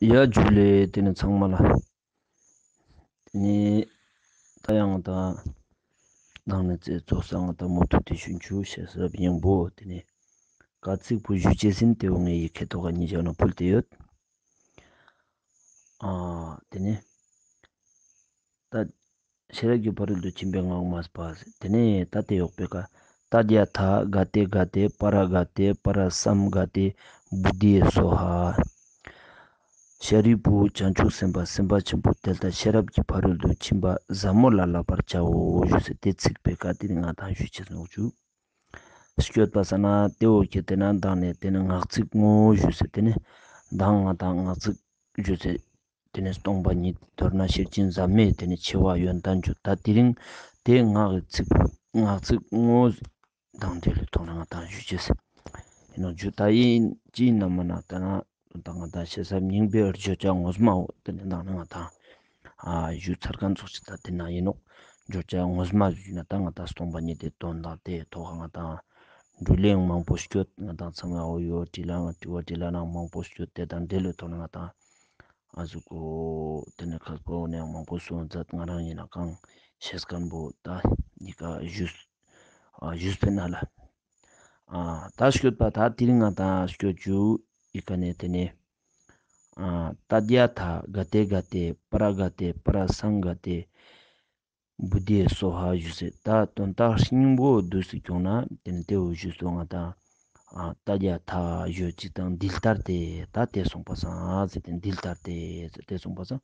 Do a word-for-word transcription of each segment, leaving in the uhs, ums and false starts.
ཡ་ཇུ་ལེ། དེ་ནས་ཚང་མ་ལ། དེ་ནས་ད་ཡང་ད་ནང་ནས་རྩེ་ཚོགས་ས་ང་ད་མུ་མཐུད་དེ་ཞུ་འཇུ་ཞེས་ཟབ་སྙིང་པོ། དེ་ནས་བཀའ་ཚིག་པོ་ཞུ་ཅེས་ཟིན་ཏེ་འོ་ངས་ཡི་གེ་ཐོག་ག་ཉིད་བྱ་ན་ཕུལ་ཏེ་ཡོད། ཨ་དེ་ནས་ད་ཤེས་རབ་ཀྱི་ཕ་རོལ་ཏུ་ཕྱིན་པའི་ངག་དབང་མ་པ། དེ་ནས་ད་དེ་ཡོག་པའི་ཀ། ཏདྱ་ཐཱ་ག་ཏེ་ག་ཏེ་པཱ་ར་ག་ཏེ་པཱ་ར་སཾ་ག་ཏེ་བོ་དྷི་ཡེ་སྭཱ་ཧཱ། ཤཱ་རིའི་བུ། བྱང་ཆུབ་སེམས་དཔའ་སེམས་དཔའ་ཆེན་པོ་དེ་ལྟར་ཤེས་རབ་ཀྱི་ཕ་རོལ་ཏུ་ཕྱིན་པ་ཟབ་མོ་ལ་བསླབ་པར་བྱའོ་ཞུ་ཟེར། དེ་ཚིག་པའི་ཀ་དེ་ང་དང་ཞུ་ཆེས་ནོག་ཅུ། སྐྱོད་པ་ས་ན་དེ་འོ་ཁྱེད་དེ་ན་མདང་ནས་དེ་ནས་ངག་ཚིག་ངོ་ཞུ་ཟེར། དེ་ནས་མདང་ང་དང་ངག་ཚིག་ཞུ་ཟེར། དེ་ནས་སྟོང་པ་ཉིད། མདོར་ན་ཤེར་ཕྱིན་ཟབ་མོའི་དེ་ནས་ཆེ་བ་ཡོན་ཏན་བཅུ། ད་དེ་རིང་དེ་ངག་གི་ཚིག་པོ་ངག་ཚིག་ངོ་དང་འབྲེལ་ལུས་ཐོག་ནས་ང་དང་ཞུ་ཅེས་ཡིན་ནོག་ཅུ། ད་ཡིན་ཅི་ཡིན་ན་མ་ན་ད་ན་ད་ང་དང་ཤེས་ཟབ་སྙིང་པོའི་བརྗོད་བྱ་ངོ་མ་འོ་དེ་ནས་མདང་ནས་ང་དང་ཨ་ཞུ་ཚར་མཁན་ཚོགས་ཅིག་ད་དེ་ན་ཡིན་ནོག། བརྗོད་བྱ་ངོ་མ་ཞུས་ན་ད་ང་དང་སྟོང་པ་ཉིད་དེ་དོན་དག་དེ་ཐོག་ང་དང་འགྲོ་གླེང་མང་པོ་སྐྱོད། ང་དང་ཚང་མ་འོ་ཡོ་དྲི་ལ་ང་དྲི་བ་དྲི་ལ་ན་མང་པོ་སྐྱོད། དེ་དང་འབྲེལ་ལུས་ཐོག་ནས་ང་དང་ཨ་ཟུག་གོ་དེ་ནས་ཁ་སྐོར་ནས་མང་པོ་སོང་མཛད། ང་རང་ཡིན་ན་གང་ཤེས་མཁན་པོ་ད་ཡི་ག་ཞུས་ཨ་ཞུས་པའི་ན་ལ་ཨ་ད་སྐྱོད་པ་ད་དེ་རིང་ང་དང་སྐྱོད་རྒྱུ་ཡི་ག་ནས་དེ་ནས་ཨ་ཏདྱ་ཐཱ་ག་ཏེ་ག་ཏེ་པཱ་ར་ག་ཏེ་པཱ་ར་སཾ་ག་ཏེ་བོ་དྷི་ཡེ་སྭཱ་ཧཱ་ཞུ་ཟེར། ད་དོན་དག་སྙིང་པོ་འདུག་སེ་བྱུང་ན་དེ་ནས་དེ་འོ་ཞུ་སོང་ང་དང་ཨ་ཏདྱ་ཐཱ་ཞུ་ཅིག་དང་འདི་ལྟར་ཏེ། ད་དེ་སོང་པ་སང་ཟེར་ཏེ་འདི་ལྟར་ཏེ་ཟེར་ཏེ་སོང་པ་སང་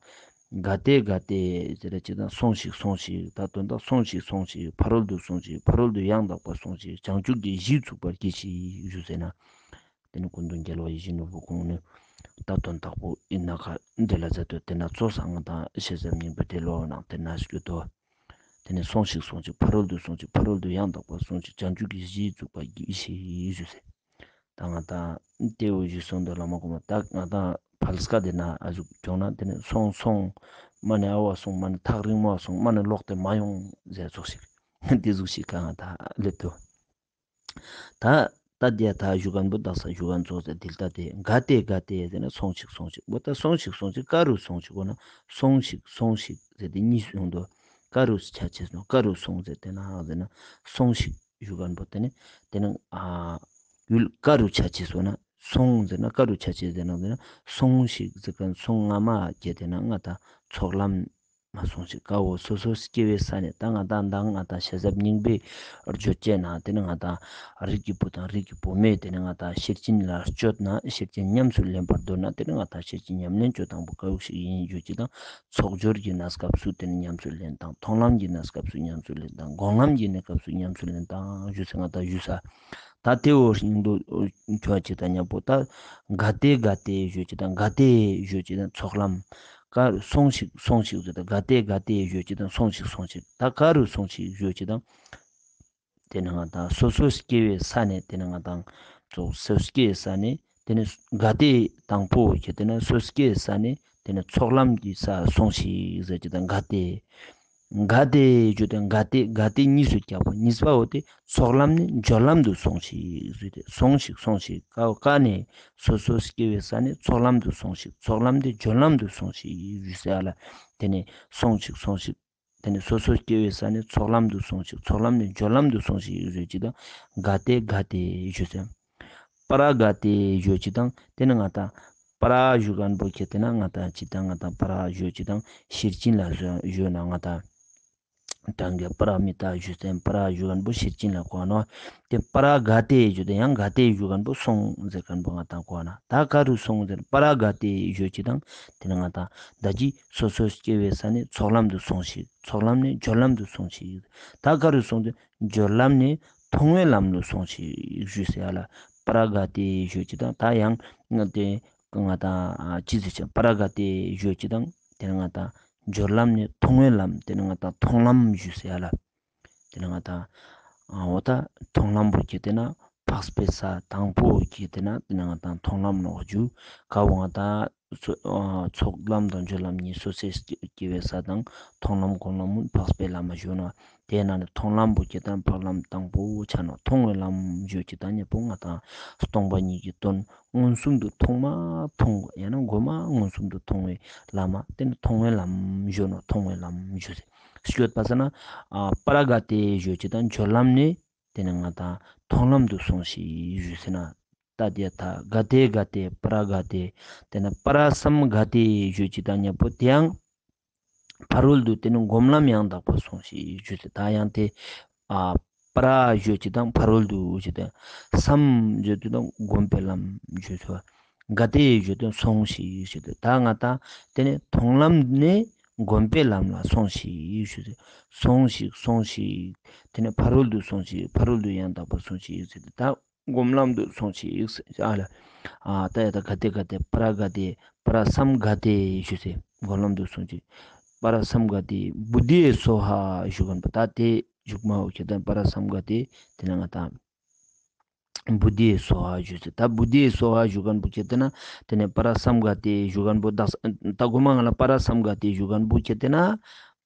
ག་ཏེ་ག་ཏེ་ཟེར་ཅིག་དང་སོང་ཞིག་སོང་ཞིག། ད་དོན་དག་སོང་ཞིག་སོང་ཞིག། ཕ་རོལ་ཏུ་སོང་ཞིག། ཕ་རོལ་ཏུ་ཡང་དག་པར་སོང་ཞིག། བྱང་ཆུབ་ཀྱི་གཞི་ཚུགས་པར་གྱིས་ཤིག་ཞུ་ཟེར་ན། དེ་ནི་སྐུ་མདུན་རྒྱལ་བ་ཡིད་བཞིན་ནོར་བུ་ཁོང་ནི་ད་དོན་དག་པོ་ཡིན་ན་ཁ་འདི་ལ་མཛད་དོ། དེ་ན་ཚོགས་བསགས་ང་དང་ཤེས་ཟབ་སྙིང་པོའི་དེ་ལོ་ནང་དེ་ན་སྐྱོད་དོ། དེ་ནས་སོང་ཞིག་སོང་ཞིག། ཕ་རོལ་ཏུ་སོང་ཞིག། ཕ་རོལ་ཏུ་ཡང་དག་པར་སོང་ཞིག། བྱང་ཆུབ་ཀྱི་གཞི་ཚུགས་པར་གྱིས་ཤིག་ཞུ་ཟེར། ད་ང་དང་དེ་འོ་ཞུ་སོང་དོ་བླ་མ་གོང་མ། ད་ང་དང་ཕལ་སྐད་དེ་ན་ཨ་ཟུག་བྱུང་ན་དེ་ནས་སོང་སོང་མ་ནས་ཨ་བ་སོང་མ་ནས་ཐག་རིང་མོ་སོང་མ་ནས་ལོག་སྟེ་མ་ཡོང་ཟེར་ཚོགས་ཤིག། དེ་ཟུག་ཤིག་ག་ང་དང་སླེབས་དོ། ད་ཏདྱ་ཐཱ་ཞུ་མཁན་པོ་དག་ས་ཞུ་མཁན་ཚོགས་ཟེར་འདི་ལྟ་སྟེ། ག་ཏེ་ག་ཏེ་ཟེར་ན་སོང་ཞིག་སོང་ཞིག། འོ་ད་སོང་ཞིག་སོང་ཞིག་ག་རུ་སོང་ཞིག་འོ་ན་སོང་ཞིག་སོང་ཞིག་ཟེར་ཏེ་གཉིས་སུ་ཡོང་དོ། ག་རུ་ཆ་ཆེས་སོང་ག་རུ་སོང་ཟེར་ཏེ་ན་ཟེར་ན་སོང་ཞིག་ཞུ་མཁན་པོ་དེ་ནི་དེ་ནི་ཨ་ཡུལ་ག་རུ་ཆ་ཆེས་སོང་ན་སོང་ཟེར་ན་ག་རུ་ཆ་ཆེས་ཟེར་ན་ཟེར་ན་སོང་ཞིག་ཟེར་མཁན་སོང་ང་མ་སྐྱེ་དེ་ན་ང་ད་ཚོགས་ལམ། མ་སོང་ཞིག་ཀ་བོ་སོ་སོ་སྐྱེ་བོའི་ས་ནས་ད་ང་དང་མདང་ང་དང་ཤེས་ཟབ་སྙིང་པོའི་བརྗོད་བྱས་ན་དེ་ནི་ང་དང་རིགས་ཀྱི་བུ་དང་རིགས་ཀྱི་བུ་མོས་དེ་ནི་ང་དང་ཤེར་ཕྱིན་ལ་སྤྱོད་ན་ཤེར་ཕྱིན་ཉམས་སུ་ལེན་པར་འདོད་ན་དེ་ནི་ང་དང་ཤེར་ཕྱིན་ཉམས་ལེན་བཅོ་དང་པོ་ཀ་བོ་ཞིག་ཡིན་ཞུ་ཅི་དང་ཚོགས་སྦྱོར་གྱི་གནས་སྐབས་སུ་དེ་ནི་ཉམས་སུ་ལེན་དང་མཐོང་ལམ་གྱི་གནས་སྐབས་སུ་ཉམས་སུ་ལེན་དང་སྒོམ་ལམ་གྱི་གནས་སྐབས་སུ་ཉམས་སུ་ལེན་དང་ཞུ་ཚེ་ང་དང་ཞུ་ས། ད་དེ་འོ་སྙིང་པོ་འཁྱོག་ཅིག་དང་མཉམ་པོ་ད་ག་ཏེ་ག་ཏེ་ཞུ་ཅིག་དང་ག་ཏེ་ཞུ་ཅིག་དང་ཚོགས་ལམ། ག་སོང་ཞིག་སོང་ཞིག་ཟེར་ད་ག་ཏེ་ག་ཏེ་ཞུ་ཅིག་དང་སོང་ཞིག་སོང་ཞིག། ད་ག་རུ་སོང་ཞིག་ཞུ་ཅིག་དང་། དེ་ནི་ང་དང་སོ་སོ་སྐྱེ་བོའི་ས་ནས་དེ་ནི་ང་དང་ཚོགས་སོ་སོ་སྐྱེ་བོའི་ས་ནས་དེ་ནི་ག་ཏེ་དང་པོ་ཞིག་དེ་ནི་སོ་སོ་སྐྱེ་བོའི་ས་ནས་དེ་ནི་ཚོགས་ལམ་གྱི་ས་སོང་ཞིག་ཟེར་ཅིག་དང་ག་ཏེ། ག་ཏེ་ཞུ་དེ་ག་ཏེ་ག་ཏེ་གཉིས་སུ་བརྒྱབ་པ་གཉིས་པ་འོ་དེ་ཚོགས་ལམ་ནས་སྦྱོར་ལམ་དུ་སོང་ཞིག་ཞུ་དེ་སོང་ཞིག་སོང་ཞིག་ཀ་ཀ་ནས་སོ་སོ་སྐྱེ་བོའི་ས་ནས་ཚོགས་ལམ་དུ་སོང་ཞིག་ཚོགས་ལམ་དེ་སྦྱོར་ལམ་དུ་སོང་ཞིག་ཞུ་ཟེར་ཡ་ལ་དེ་ནས་སོང་ཞིག་སོང་ཞིག་དེ་ནས་སོ་སོ་སྐྱེ་བོའི་ས་ནས་ཚོགས་ལམ་དུ་སོང་ཞིག་ཚོགས་ལམ་ནས་སྦྱོར་ལམ་དུ་སོང་ཞིག་ཞུ་ཅིག་དང་ག་ཏེ་ག་ཏེ་ཞུ་ཟེར། པཱ་ར་ག་ཏེ་ཞུ་ཅིག་དང་དེ་ནི་ང་དང་པཱ་ར་ཞུ་མཁན་པོ་ཁྱེད་དེ་ན་ང་དང་ཅིག་དང་ང་དང་པཱ་ར་ཞུ་ཅིག་དང་ཤེར་ཕྱིན་ལ་ཞུ་ན་ང་དང་གྲངས་ཀྱི་པཱ་ར་མི་ཏ་ཞུ་ཚན་པཱ་ར་ཞུ་མཁན་པོ་ཤེར་ཕྱིན་ལ་གོ་ནོ། དེ་པཱ་ར་ག་ཏེ་ཞུ་དེ་ཡང་ག་ཏེ་ཞུ་མཁན་པོ་སོང་ཟེར་མཁན་པོ་ང་དང་གོ་ན་ད་ག་རུ་སོང་ཟེར་པཱ་ར་ག་ཏེ་ཞུ་ཅིག་དང་དེ་ནི་ང་དང་ད་ཅི་སོ་སོ་སྐྱེ་བོའི་ས་ནས་ཚོགས་ལམ་དུ་སོང་ཞིག་ཚོགས་ལམ་ནས་སྦྱོར་ལམ་དུ་སོང་ཞིག་ད་ག་རུ་སོང་ཟེར། སྦྱོར་ལམ་ནས་མཐོང་བའི་ལམ་ལ་སོང་ཞིག་ཞུ་ཟེར་ཡ་ལ་པཱ་ར་ག་ཏེ་ཞུ་ཅིག་དང་ད་ཡང་ང་དེ་ང་དང་ཅི་ཟེར་ཅིག་པཱ་ར་ག་ཏེ་ཞུ་ཅིག་དང་དེ་ནི་ང་དང་སྦྱོར་ལམ་ནས་མཐོང་བའི་ལམ་དེ་ནི་ང་དང་མཐོང་ལམ་ཞུ་ཟེར་ཡ་ལ་དེ་ནི་ང་དང་འོ་ད་མཐོང་ལམ་པོ་ཁྱེད་དེ་ན་འཕགས་པའི་ས་དང་པོ་ཁྱེད་དེ་ན་དེ་ནི་ང་དང་མཐོང་ལམ་ནོ་ཞུ་ཀ་བོ་ང་དང་། ཚོ་ཨ་ཚོགས་ལམ་དང་སྦྱོར་ལམ་གཉིས། སོ་སོའི་སྐྱེ་བའི་ས་དང་མཐོང་ལམ་སྒོམ་ལམ་འཕགས་པའི་ལམ་ཞུ་ན། དེའི་ནང་ནས་མཐོང་ལམ་པོ་སྐྱེ་དང་འཕགས་ལམ་དང་པོ་ཆ་ན། མཐོང་བའི་ལམ་ཞུ་སྐྱེ་དང་གཉིས་པོ་ང་དང་སྟོང་པ་ཉིད་ཀྱི་དོན་མངོན་སུམ་དུ་མཐོང་མ་མཐོང་ཡང་ན་གོ་མ་མངོན་སུམ་དུ་མཐོང་བའི་ལམ་མ་དེ་ནི་མཐོང་བའི་ལམ་ཞུ་ན། མཐོང་བའི་ལམ་ཞུ་ཟེར། སྐྱོད་པ་ས་ན་ཨ་པ་ར་ག་ཏེ་ཞུ་སྐྱེ་དང་སྦྱོར་ལམ་ནས། དེ་ནས་ང་དང་མཐོང་ལམ་དུ་སོང་ཞིག་ཞུ་ཟེར་ན། ཏ་དེ་ད་ག་ཏེ་ག་ཏེ་པ་ར་ག་ཏེ། དེ་ནས་པ་ར་སམ་ག་ཏེ་ཞུ་སྐྱེ་དང་གཉིས་པོ་དེ་ཡང་ཕ་རོལ་ཏུ་དེ་ནི་སྒོམ་ལམ་ཡང་དག་པར་སོང་ཞིག་ཞུ་ཟེར། ད་ཡང་དེ་ཨ་པ་ར་ཞུ་སྐྱེ་དང་ཕ་རོལ་ཏུ་ཞུ་སྟེ། སམ་ཞུ་སྐྱེ་དང་སྒོམ་པའི་ལམ་ཞུ་ཟེར། ག་ཏེ་ཞུ་སྟེ་སོང་ཞིག་ཞུ་སྟེ། ད་ང་དང་དེ་ནི་མཐོང་ལམ་ནས་སྒོམ་པའི་ལམ་ལ་སོང་ཞིག་ཞུ་སྟེ། སོང་ཞིག་སོང་ཞིག་དེ་ནས་ཕ་རོལ་ཏུ་སོང་ཞིག་ཕ་རོལ་ཏུ་ཡང་དག་པར་སོང་ཞིག་ཟེར་ཏེ། ད་སྒོམ་ལམ་དུ་སོང་ཞིག་ཟེར། ཨ་ལ། ཨ་ཏ་ཡ་ད་ག་ཏེ་ག་ཏེ་པ་ར་ག་ཏེ་པ་ར་སམ་ག་ཏེ་ཞུ་ཟེར། སྒོམ་ལམ་དུ་སོང་ཞིག་པ་ར་སམ་ག་ཏེ་བུ་དྷི་ཡེ་སྭཱ་ཧཱ་ཞུ་མཁན་པོ། ད་དེ་མཇུག་མ་འོ་ཁྱེད་དང་པ་ར་སམ་ག་ཏེ་དེ་ནས་ང་དང་བུ་དྷི་ཡེ་སྭཱ་ཧཱ་ཞུ་ཟེར། ད་བུ་དྷི་ཡེ་སྭཱ་ཧཱ་ཞུ་མཁན་པོ་ཁྱེད་དེ་ན། དེ་ནས་པ་ར་སམ་ག་ཏེ་ཞུ་མཁན་པོ་དག་ས་ད་གོ་མ་ང་ལ་པ་ར་སམ་ག་ཏེ་ཞུ་མཁན་པོ་ཁྱེད་དེ་ན།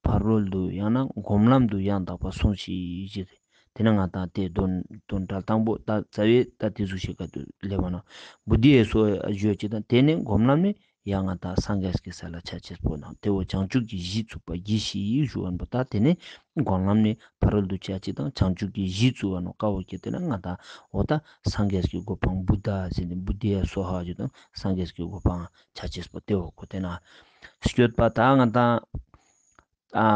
ཕ་རོལ་ཏུ་ཡང་ན་སྒོམ་ལམ་དུ་ཡང་དག་པར་སོང་ཞིག་ཟེར། དེ་ནས་ང་དང་དེ་དོན་དོན་དག་དང་པོ་ད་རྩ་བའི་ད་དེ་ཟུག་ཤེས་ཀ་དུ་ལེ་བ་ན། བུ་དྷི་ཡེ་སྭཱ་ཧཱ་ཞུ་སྐྱེ་དང་དེ་ནས་སྒོམ་ལམ་ནས་ཡང་ང་དང་སངས་རྒྱས་ཀྱི་ས་ལ་ཆ་ཅེས་པོ་ན། དེ་འོ་བྱང་ཆུབ་ཀྱི་གཞི་བཙུགས་པ་གྱིས་ཤིག་ཞུ་བ་ན་པོ། ད་དེ་ནས་སྒོམ་ལམ་ནས་ཕ་རོལ་ཏུ་ཆ་ཅེས་དང་བྱང་ཆུབ་ཀྱི་གཞི་བཙུགས་པ་ནོ་ཀ་བོ་ཁྱེད་དེ་ན་ང་དང་འོ་ད་སངས་རྒྱས་ཀྱི་གོ་འཕང་བུདྡྷ་ཟེར་ནས་བུདྡྷ་ཡེ་སྭཱ་ཧཱ་ཞུ་དང་སངས་རྒྱས་ཀྱི་གོ་འཕང་ཆ་ཅེས་པོ་དེ་འོ་གོ་དེ་ན། སྐྱོད་པ་ད་ང་དང་། ཨ་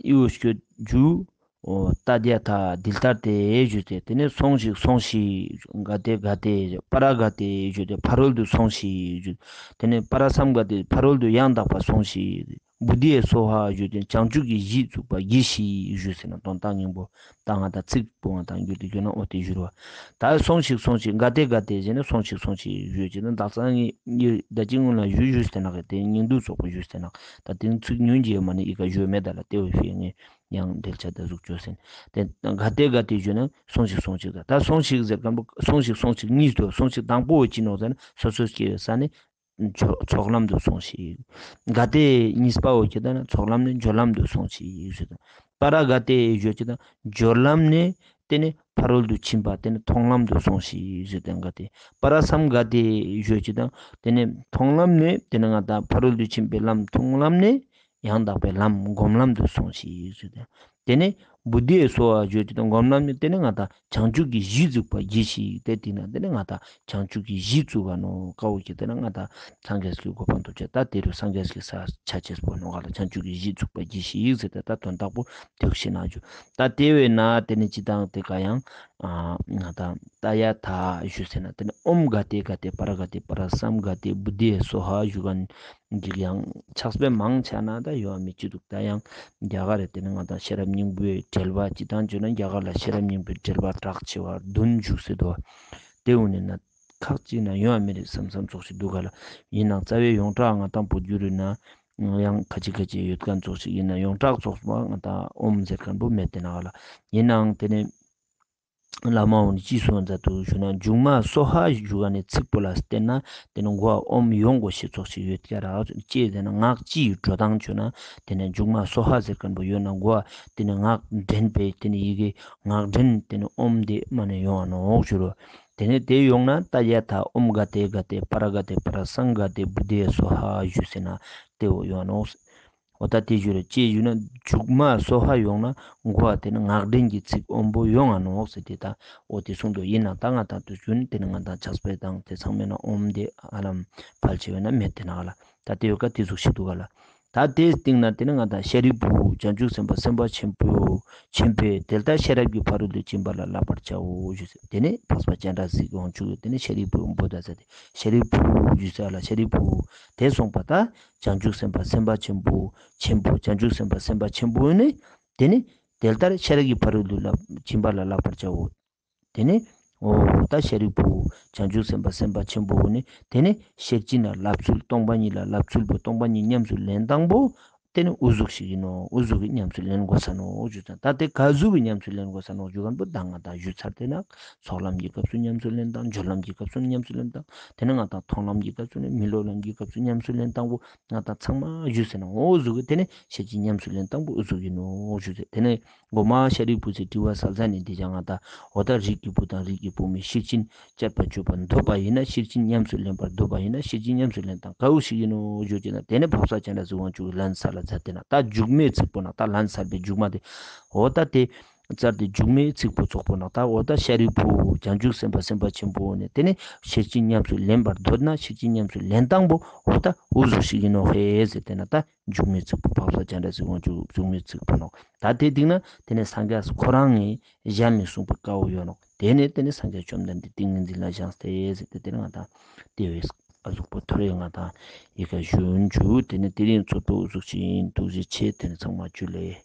ཡུ་སྐྱོད་ཇུ། ཨོ་ཏ་དེ་ཡ་ད་འདི་ལྟར་ཏེ་ཞུ་སྟེ། དེ་ནས་སོང་ཞིག་སོང་ཞིག་ག་ཏེ་ག་ཏེ་པ་ར་ག་ཏེ་ཞུ་སྟེ་ཕ་རོལ་ཏུ་སོང་ཞིག་ཞུ། དེ་ནས་པ་ར་སམ་ག་ཏེ་ཕ་རོལ་ཏུ་ཡང་དག་པར་སོང་ཞིག་བུདྡྷི་ཡེ་སྭཱ་ཧཱ་ཞུ་སྟེ་བྱང་ཆུབ་ཀྱི་གཞི་བཙུགས་པ་གྱིས་ཤིག་ཞུ་ཟེར་ན། དོན་དག་སྙིང་པོ་ད་ང་དང་ཚིག་པོ་ང་དང་འགྱུར་དུ་གྱུར་ན་འོ་དེ་བཞུར་བ། ད་སོང་ཞིག་སོང་ཞིག་ག་ཏེ་ག་ཏེ་ཟེར་ནས་སོང་ཞིག་སོང་ཞིག་ཞུ་སྐྱེ་ན། དག་ས་ངས་ད་ཅི་སྔོན་ལ་ཞུ་ཞུ་སྟེ་ན་ག་དེ་ཉིན་དུ་སོགས་པ་ཞུ་སྟེ་ན། ད་དེ་ཚིག་ཉུང་རྗེས་མ་ནས་ཨི་ཀ་ཞུ་མེད་ད་ལ་ཏེ་བོ་ཞུས་ངས་ཡང་འགྲེལ་བྱ་ད་གཟུགས་བཅོས་ཟིན། དེ་ག་ཏེ་ག་ཏེ་ཞུ་ན་སོང་ཞིག་སོང་ཞིག་ད་ད་སོང་ཞིག་ཟེར་མཁན་པོ་སོང་ཞིག་སོང་ཞིག་གཉིས་དུ། སོང་ཞིག་དང་པོ་བོ་ཅི་ནོག་ཟེར་ན་སོ་སོ་སྐྱེ་བའི་ས་ནས་ཚོགས་ཚོགས་ལམ་དུ་སོང་ཞིག་ག་ཏེ་གཉིས་པ་བོ་ཁྱེད་ད་ན་ཚོགས་ལམ་ནས་སྦྱོར་ལམ་དུ་སོང་ཞིག་ཞུ་ད། པ་ར་ག་ཏེ་ཞུ་ཁྱེད་ད་སྦྱོར་ལམ་ནས་དེ་ནས་ཕ་རོལ་ཏུ་ཕྱིན་པ་དེ་ནས་མཐོང་ལམ་དུ་སོང་ཞིག་ཞུ་དེ་ག་ཏེ། པ་ར་སམ་ག་ཏེ་ཞུ་ཁྱེད་ད་དེ་ནས་མཐོང་ལམ་ནས་དེ་ནས་ང་དང་ཕ་རོལ་ཏུ་ཕྱིན་པའི་ལམ་མཐོང་ལམ་ནས། ཡང་དག་པའི་ལམ་སྒོམ་ལམ་དུ་སོང་ཞིག་ཞུ་དེ། དེ་ནས་བུདྡྷི་ཡེ་སྭཱ་ཧཱ་ཞུ་དེ་དང་སྒོམ་ལམ་ནི་དེ་ནས་ང་དང་བྱང་ཆུབ་ཀྱི་གཞི་བཙུགས་པ་གྱིས་ཤིག་དེ་དེ་ན་དེ་ནས་ང་དང་བྱང་ཆུབ་ཀྱི་གཞི་བཙུགས་པ་ནོ་ཀ་བོ་ཁྱེད་དེ་ན་ང་དང་སངས་རྒྱས་ཀྱི་གོ་འཕང་ཐོབ་བྱ། ད་དེ་རུ་སངས་རྒྱས་ཀྱི་ས་ཆ་ཅེས་པོ་ནོ་ག་ལ་བྱང་ཆུབ་ཀྱི་གཞི་བཙུགས་པ་གྱིས་ཤིག་ཟེར་ཏེ་ད་དོན་དག་པོ་དེ་བོ་ཤེས་ན་འཇུ། ད་དེ་བས་ན་དེ་ནས་ཅི་དང་དེ་ག་ཡང་ང་དང་ཏ་ཡ་ཐ་ཞུ་ཟེར་ན་དེ་ནས་ཨོཾ་ག་ཏེ་ག་ཏེ་པ་ར་ག་ཏེ་པ་ར་སམ་ག་ཏེ་བུདྡྷི་ཡེ་སྭཱ་ཧཱ་ཞུ་ག་འཇིག་ཡང་ཕྱག་དཔེ་མང་ཆ་ན་ད་ཡོད་མི་ཅི་འདུག་ད་ཡང་རྒྱ་གར་རེ་དེ་ནི་ང་དང་ཤེས་རབ་སྙིང་པོའི་འགྲེལ་པ་ཅི་དང་བརྗོད་ན་རྒྱ་གར་ལ་ཤེས་རབ་སྙིང་པོའི་འགྲེལ་པ་གྲགས་ཆེ་བ་བདུན་བཞུགས་སྲིད་དོ། དེ་འུ་ནི་ན་ཁག་ཅིག་ན་ཡོད་མི་རེད་བསམ་བསམ་ཚོགས་ཤིག་འདུག་ག་ལ། ཡིན་ནའང་རྩ་བའི་ཡོངས་གྲགས་ང་དང་བོད་བསྒྱུར་ཡོད་ན་ཡང་ཁ་ཅིག་ཁ་ཅིག་ཡོད་མཁན་ཚོགས་ཤིག་ཡིན་ན་ཡོངས་གྲགས་ཚོགས་པ་ང་དང་ཨོཾ་ཟེར་མཁན་པོ་མེད་དེ་ན་ག་ལ། ཡིན་ནའང་དེ་ནི། བླ་མ་འོ་ནི་ཅི་གསུང་མཛད་འདུག་ཞུ་ན་མཇུག་མ་སྭཱ་ཧཱ་ཞུ་ག་ནས་ཚིག་པོ་ལ་བརྟེན་ན་དེ་ནི་མགོ་ཨོཾ་ཡོང་དགོས་ཤེས་ཚོགས་ཤིག་ཡོད་ཀྱ་ར། ཅེས་དེ་ནི་ངག་སྤྱི་ཡི་འགྲོ་སྟངས་བྱུང་ན་དེ་ནི་མཇུག་མ་སྭཱ་ཧཱ་ཟེར་མཁན་པོ་ཡོད་ན་མགོ་དེ་ནི་ངག་འདྲེན་པའི་དེ་ནི་ཡི་གེ་ངག་འདྲེན་དེ་ནི་ཨོཾ་དེ་མ་ནས་ཡོང་བ་ནོག་ཞུ་རོ། དེ་ནི་དེ་ཡོང་ན་ཏ་ཡ་ཐ་ཨོཾ་ག་ཏེ་ག་ཏེ་པ་ར་ག་ཏེ་པ་ར་སམ་ག་ཏེ་བུདྡྷི་ཡེ་སྭཱ་ཧཱ་ཞུ་ཟེར་ན་དེ་འོ་ཡོང་བ་ནོག་འོ་ད་དེ་ཞུ་རེ་ཅེས་ཞུ་ན་མཇུག་མ་སྭཱ་ཧཱ་ཡོང་ན་མགོ་བ་དེ་ནི་ངག་འདྲེན་གྱི་ཚིག་ཨོཾ་པོ་ཡོང་ང་ནོག་ཟེར་ཏེ་ད་འོ་དེ་གསུངས་འདུག་ཡིན་ན་ད་ང་དང་དུ་ཞུ་ན་དེ་ནི་ང་དང་ཕྱག་དཔེ་དང་དེ་ཚང་མས་ན་ཨོཾ་དེ་ཧ་ལམ་ཕལ་ཆེ་བས་ན་མེད་དེ་ན་ག་ལ། ད་དེ་ཡོད་ཀ་དེ་ཟུག་ཤི་འདུག་ག་ལ། ད་དེའི་སྟེང་ན་དེ་ནི་ང་དང་ཤཱ་རིའི་བུ་བྱང་ཆུབ་སེམས་དཔའ་སེམས་དཔའ་ཆེན་པོ་ཆེན་པོས་དེ་ལྟར་ཤེས་རབ་ཀྱི་ཕ་རོལ་ཏུ་ཕྱིན་པ་ལ་བསླབ་པར་བྱའོ་ཞུ་ཟེར། དེ་ནི་འཕགས་པ་སྤྱན་རས་གཟིགས་དབང་ཕྱུག་གིས་དེ་ནི་ཤཱ་རིའི་བུ་བུདྡྷ་ཟེར་ཏེ་ཤཱ་རིའི་བུ་ཞུ་ཟེར་ལ་ཤཱ་རིའི་བུ་དེ་གསུངས་པ་ད། བྱང་ཆུབ་སེམས་དཔའ་སེམས་དཔའ་ཆེན་པོ་ཆེན་པོ་བྱང་ཆུབ་སེམས་དཔའ་སེམས་དཔའ་ཆེན་པོ་ནི། དེ་ནི་དེ་ལྟར་ཤེས་རབ་ཀྱི་ཕ་རོལ་ཏུ་ལ་ཕྱིན་པ་ལ་བསླབ་པར་བྱའོ། དེ་ནི་འོ་ད་ཤཱ་རིའི་བུ་བྱང་ཆུབ་སེམས་དཔའ་སེམས་དཔའ་ཆེན་པོ་ནི་དེ་ནི་ཤེར་ཕྱིན་ལ་བསླབ་ཚུལ་སྟོང་པ་ཉིད་ལ་བསླབ་ཚུལ་པོ་སྟོང་པ་ཉིད་ཉམས་སུ་ལེན་སྟངས་པོ། དེ་ནི་ཨུ་ཟུག་ཞིག་ཡིན་ནོ། ཨུ་ཟུག་གི་ཉམས་སུ་ལེན་དགོས་ས་ནོ་ཞུ་ཙང་། ད་དེ་ག་ཟུག་གི་ཉམས་སུ་ལེན་དགོས་ས་ནོ་ཞུ་མཁན་པོ་ད་ང་དང་ཞུ་ཚར་དེ་ན། ཚོགས་ལམ་གྱི་སྐབས་སུ་ཉམས་སུ་ལེན་དང་། སྦྱོར་ལམ་གྱི་སྐབས་སུ་ཉམས་སུ་ལེན་དང་། དེ་ནས་ང་དང་མཐོང་ལམ་གྱི་སྐབས་སུ་ནི་མི་སློབ་ལམ་གྱི་སྐབས་སུ་ཉམས་སུ་ལེན་སྟངས་པོ་ང་དང་ཚང་མ་ཞུས་ཟིན་ན། ཨུ་ཟུག་གི་དེ་ནས་ཤེར་ཕྱིན་ཉམས་སུ་ལེན་སྟངས་པོ་ཨུ་ཟུག་ཡིན་ནོ་ཞུས་ཟིན། དེ་ནས་གོ་མ་ཤཱ་རིའི་བུ་ཚེ་དྲི་བ་ཟབ་ཟ་ནས་འདི་ཅང་ང་དང་འོ་ད་རིགས་ཀྱི་བུ་དང་རིགས་ཀྱི་བུ་མོས་ཤེར་ཕྱིན་སྤྱད་པ་སྤྱོད་པར་འདོད་པ་ཡིན་ན། ཤེར་ཕྱིན་ཉམས་སུ་ལེན་པར་འདོད་པ་ཡིན་ན། ཤེར་ཕྱིན་ཉམས་སུ་ལེན་སྟངས་ག་འུ་ཞིག་ཡིན་ནོ་ཞུ་ཅེ་ན། དེ་ནས་བག་ཚ་སྤྱན་རས་གཟིགས་དབང་ཕྱུག་གིས་ལན་ཚར་ལ་མཛད་དེ་ན། ད་མཇུག་མའི་ཚིག་པོ་ན། ད་ལན་ཚར་བའི་མཇུག་མ་དེ་འོ་ད་དེ། ཚར་དེ་མཇུག་མའི་ཚིག་པོ་ཚོགས་པོ་ནང་ད་འོ་ད་ཤཱ་རིའི་བུ་བྱང་ཆུབ་སེམས་དཔའ་སེམས་དཔའ་ཆེན་པོ་ནས་དེ་ནས་ཤེར་ཕྱིན་ཉམས་སུ་ལེན་པར་འདོད་ན། ཤེར་ཕྱིན་ཉམས་སུ་ལེན་སྟངས་པོ་འོ་ད་ཨུ་ཟུག་ཞིག་ཡིན་ནོ་ཧེ་ཟེར་དེ་ན། ད་མཇུག་མའི་ཚིག་པོ་བག་ཚ་སྤྱན་རས་གཟིགས་དབང་ཕྱུག་མཇུག་མའི་ཚིག་པོ་ནོ། ད་དེ་དེང་ན་དེ་ནས་སངས་རྒྱས་ཁོ་རང་ངས་གཞན་ལ་གསུངས་པའི་སྐལ་བ་ཡོད་ནོ། དེ་ནས་དེ་ནས་སངས་རྒྱས་བཅོམ་ལྡན་འདས་ཏིང་ངེ་འཛིན་ལ་བཞེངས་ཏེ་ཟེར་ཏེ་དེ་ནས་ང་དང་དེ་བས་ཨ་ཟུག་པོ་ཐོ་རེ་ང་དང་ཡི་ག་ཞུ་འཇུ་དེ་ནས་དེ་རིང་ཚོགས་པའི་ཨུ་ཟུག་ཞིག་ཡིན། ཐུགས་རྗེ་ཆེ། དེ་ནས་ཚང་མ་ཇུ་ལེ།